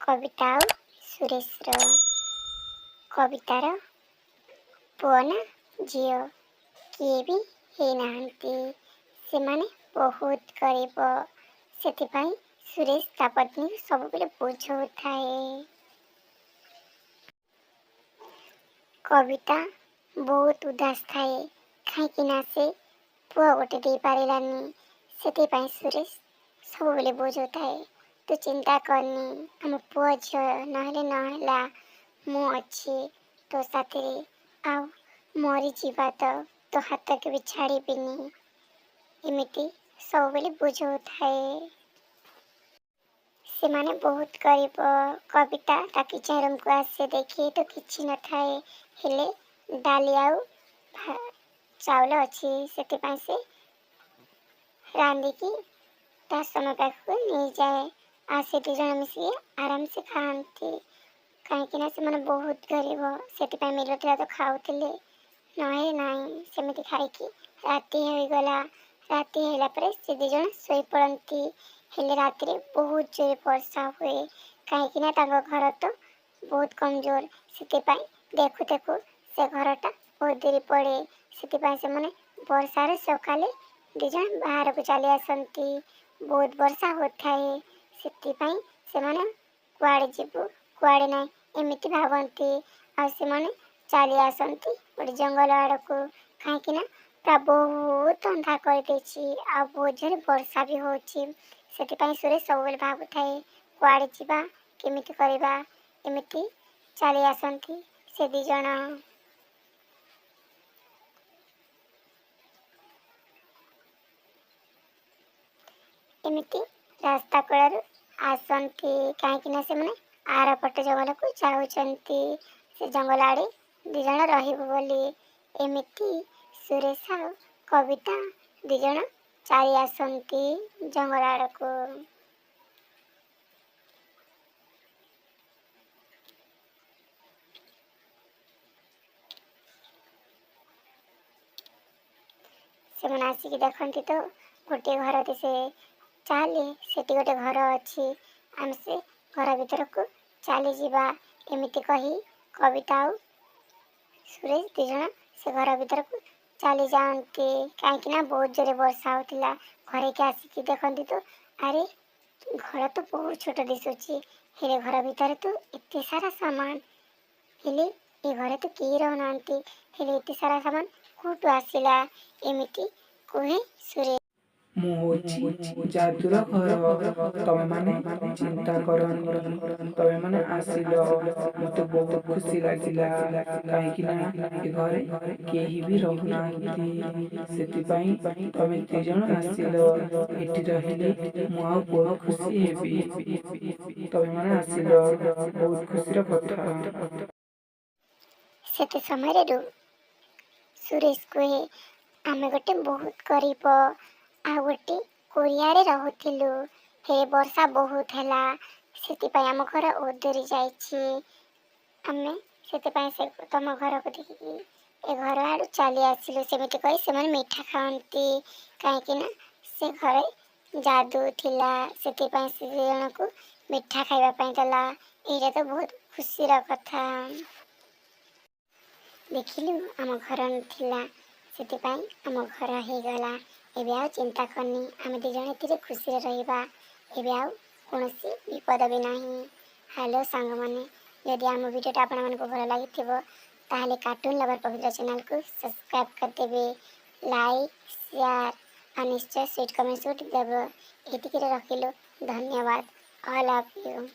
କବିତା ଆଉ ସୁରେଶର। କବିତାର ପୁଅ ନା ଝିଅ କିଏ ବି ହେଇନାହାନ୍ତି। ସେମାନେ ବହୁତ ଗରିବ। ସେଥିପାଇଁ ସୁରେଶ ତା ପତ୍ନୀକୁ ସବୁବେଳେ ବୁଝଉଥାଏ। କବିତା ବହୁତ ଉଦାସ ଥାଏ, କାହିଁକି ନା ସେ ପୁଅ ଗୋଟେ ଦେଇପାରିଲାନି। ସେଥିପାଇଁ ସୁରେଶ ସବୁବେଳେ ବୁଝଉଥାଏ, ତୁ ଚିନ୍ତା କରନି, ଆମ ପୁଅ ଝିଅ ନହେଲେ ନହେଲା, ମୁଁ ଅଛି ତୋ ସାଥିରେ, ଆଉ ମରିଯିବା ତ ତୋ ହାତ କେବେ ଛାଡ଼ିବିନି। ଏମିତି ସବୁବେଳେ ବୁଝଉଥାଏ। ସେମାନେ ବହୁତ ଗରିବ। କବିତା ତା କିଚେନ୍ ରୁମ୍କୁ ଆସେ, ଦେଖେ ତ କିଛି ନଥାଏ, ହେଲେ ଡାଲି ଆଉ ଚାଉଳ ଅଛି। ସେଥିପାଇଁ ସେ ରାନ୍ଧିକି ତା ସ୍ୱାମୀ ପାଖକୁ ନେଇଯାଏ, ଆଉ ସେ ଦୁଇ ଜଣ ମିଶିକି ଆରାମସେ ଖାଆନ୍ତି। କାହିଁକିନା ସେମାନେ ବହୁତ ଗରିବ, ସେଥିପାଇଁ ମିଳୁଥିଲା ତ ଖାଉଥିଲେ, ନହେଲେ ନାହିଁ। ସେମିତି ଖାଇକି ରାତି ହୋଇଗଲା। ରାତି ହେଲା ପରେ ସେ ଦୁଇ ଜଣ ଶୋଇପଡ଼ନ୍ତି। ହେଲେ ରାତିରେ ବହୁତ ଜୋରେ ବର୍ଷା ହୁଏ, କାହିଁକିନା ତାଙ୍କ ଘର ତ ବହୁତ କମଜୋର। ସେଥିପାଇଁ ଦେଖୁ ଦେଖୁ ସେ ଘରଟା ଉଦୁରି ପଡ଼େ। ସେଥିପାଇଁ ସେମାନେ ବର୍ଷାରେ ସକାଳେ ଦୁଇ ଜଣ ବାହାରକୁ ଚାଲି ଆସନ୍ତି। ବହୁତ ବର୍ଷା ହେଉଥାଏ, ସେଥିପାଇଁ ସେମାନେ କୁଆଡ଼େ ଯିବୁ କୁଆଡ଼େ ନାହିଁ ଏମିତି ଭାବନ୍ତି, ଆଉ ସେମାନେ ଚାଲି ଆସନ୍ତି ଗୋଟେ ଜଙ୍ଗଲ ଆଡ଼କୁ, କାହିଁକିନା ପୁରା ବହୁତ ଅନ୍ଧାର କରିଦେଇଛି ଆଉ ବହୁତ ଜୋରେ ବର୍ଷା ବି ହେଉଛି। ସେଥିପାଇଁ ସୁରେଶ ସବୁବେଳେ ଭାବୁଥାଏ କୁଆଡ଼େ ଯିବା, କେମିତି କରିବା। ଏମିତି ଚାଲି ଆସନ୍ତି ସେ ଦୁଇ ଜଣ। ଏମିତି ରାସ୍ତା କଡ଼ରୁ ଆସନ୍ତି, କାହିଁକିନା ସେମାନେ ଆରପଟ ଜଙ୍ଗଲକୁ ଯାଉଛନ୍ତି, ସେ ଜଙ୍ଗଲ ଆଡ଼େ ଦୁଇ ଜଣ ରହିବୁ ବୋଲି। ଏମିତି ସୁରେଶ ଆଉ କବିତା ଦୁଇ ଜଣ ଚାଲି ଆସନ୍ତି ଜଙ୍ଗଲ ଆଡ଼କୁ। ସେମାନେ ଆସିକି ଦେଖନ୍ତି ତ ଗୋଟିଏ ଘର ଦିଶେ। ଚାଲେ, ସେଠି ଗୋଟେ ଘର ଅଛି, ଆମେ ସେ ଘର ଭିତରକୁ ଚାଲିଯିବା। ଏମିତି କହି କବିତା ଆଉ ସୁରେଶ ଦୁଇ ଜଣ ସେ ଘର ଭିତରକୁ ଚାଲି ଯାଆନ୍ତି, କାହିଁକିନା ବହୁତ ଜୋରେ ବର୍ଷା ହେଉଥିଲା। ଘରେକି ଆସିକି ଦେଖନ୍ତି ତ ଆରେ, ଘର ତ ବହୁତ ଛୋଟ ଦିଶୁଛି, ହେଲେ ଘର ଭିତରେ ତ ଏତେ ସାରା ସାମାନ। ହେଲେ ଏ ଘରେ ତ କେହି ରହୁନାହାନ୍ତି, ହେଲେ ଏତେ ସାରା ସାମାନ କୋଉଠୁ ଆସିଲା? ଏମିତି କୁହେ ସୁରେଶ। ମୁଁ ହେଉଛି ଯାଦୁର ଘର। ତମେମାନେ ଚିନ୍ତା କରନି। ତମେମାନେ ଆସିଲ, ମୋତେ ବହୁତ ଖୁସି ଲାଗିଲା, କାହିଁକିନା ଏ ଘରେ କେହି ବି ରହୁନାହାନ୍ତି। ସେଥିପାଇଁ ତମେ ଦୁଇ ଜଣ ଆସିଲ। ଏଠି ରହିଲେ ମୁଁ ଆଉ ବହୁତ ଖୁସି ହେବି। ତମେମାନେ ଆସିଲ, ବହୁତ ଖୁସିର କଥା। ସେତେ ସମୟରେ ସୁରେଶ କୁହେ, ଆମେ ଗୋଟେ ବହୁତ ଗରିବ ଆଉ ଗୋଟେ କୁଡ଼ିଆରେ ରହୁଥିଲୁ, ହେଲେ ବର୍ଷା ବହୁତ ହେଲା, ସେଥିପାଇଁ ଆମ ଘର ଉଦୁରି ଯାଇଛି। ଆମେ ସେଥିପାଇଁ ସେ ତମ ଘରକୁ ଦେଖିକି ଏ ଘର ଆଡ଼ୁ ଚାଲି ଆସିଲୁ। ସେମିତି କହି ସେମାନେ ମିଠା ଖାଆନ୍ତି, କାହିଁକିନା ସେ ଘରେ ଯାଦୁ ଥିଲା, ସେଥିପାଇଁ ସେ ଦୁଇ ଜଣକୁ ମିଠା ଖାଇବା ପାଇଁ ଦେଲା। ଏଇଟା ତ ବହୁତ ଖୁସିର କଥା। ଦେଖିଲୁ, ଆମ ଘର ନଥିଲା, ସେଥିପାଇଁ ଆମ ଘର ହେଇଗଲା। ଏବେ ଆଉ ଚିନ୍ତା କରନି, ଆମେ ଦୁଇ ଜଣ ଏଥିରେ ଖୁସିରେ ରହିବା। ଏବେ ଆଉ କୌଣସି ବିପଦ ବି ନାହିଁ। ହ୍ୟାଲୋ ସାଙ୍ଗମାନେ, ଯଦି ଆମ ଭିଡ଼ିଓଟା ଆପଣମାନଙ୍କୁ ଭଲ ଲାଗିଥିବ, ତାହେଲେ କାର୍ଟୁନ୍ ଲଭର୍ ପବିତ୍ର ଚ୍ୟାନେଲକୁ ସବସ୍କ୍ରାଇବ୍ କରିଦେବେ, ଲାଇକ୍, ସେୟାର ଆଉ ନିଶ୍ଚୟ ସୁଇଟ୍ କମେଣ୍ଟ ଗୋଟେ ଦେବ। ଏତିକିରେ ରଖିଲୁ। ଧନ୍ୟବାଦ ଅଲ୍ ଅଫ୍ you.